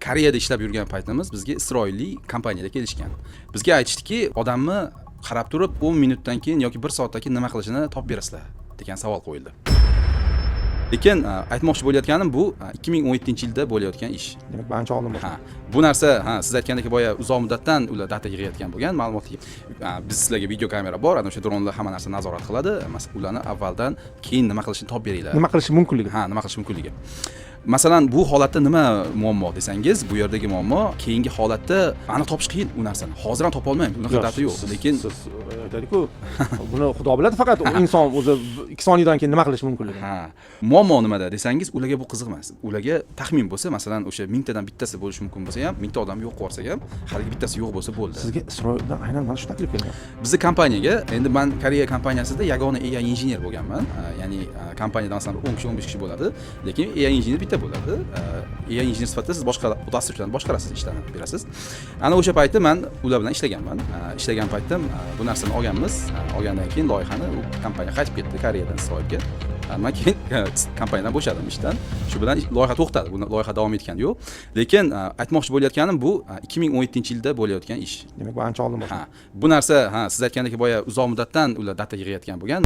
Koreyada ishlab yurgan paytimiz bizga isroillik kompaniyada kelishgan. Bizga aytishdiki, odamni qarab turib 10 minutdan keyin yoki 1 soatdan keyin nima qilishini topib berasizlar degan savol qo'yildi. Lekin aytmoqchi bo'layotganim, bu 2017-yilda bo'layotgan ish. Demak, bu ancha oldin Ha, bo'lgan. Bu narsa, ha, siz aytgandek, boya uzoq muddatdan ular data yig'ayotgan bo'lgan ma'lumot. Biz sizlarga video kamera bor, ana o'sha dronlar hamma narsani nazorat qiladi. Masalan, ularni avvaldan keyin nima qilishini topib beringlar. Nima qilishi mumkinligi. Ha, nima qilish mumkinligi. Masalan, bu holatda nima muammo desangiz, bu yerdagi muammo, keyingi holatda aniq topish qiyin u narsani. Hozir ham topa olmaymiz, unaqa data yo'q. Lekin siz aytadiku, buni Xudo biladi faqat, inson o'zi 2 soniyadan keyin nima qilishi mumkinligini. Ha, muammo nimada desangiz, ularga bu qiziq emas. Ularga taxmin bo'lsa, masalan, o'sha 1000 tadan bittasi bo'lishi mumkin bo'lsa ham, 1000 ta odam yo'q qilib yuborsak ham, haligi bittasi yo'q bo'lsa bo'ldi. Sizga Isroildan aynan mana shu taklif kelgan? Bizni kompaniyaga, endi man Koreya kompaniyasida yagona AI injener bo'lganman. Ya'ni kompaniyada masalan 10 kishi, 15 kishi bo'ladi, lekin AI injener bitta bo'ladi. AI injener sifatida siz boshqa dasturchilarni boshqarasiz, ishlarni berasiz. Ana o'sha payti man ular bilan ishlaganman. Ishlagan paytim bu narsani olganmiz. Olgandan keyin loyihani u kompaniya qaytib ketdi Koreyadan Isroilga. Man keyin kompaniyadan bo'shadim ishdan. Shu bilan loyiha to'xtadi, bu loyiha davom etgani yo'q. Lekin aytmoqchi bo'layotganim, bu 2017-yilda bo'layotgan ish. Demak, bu ancha oldin bo'lgan. Ha, bu narsa, ha, siz aytgandek, boya uzoq muddatdan ular data yig'ayotgan bo'lgan.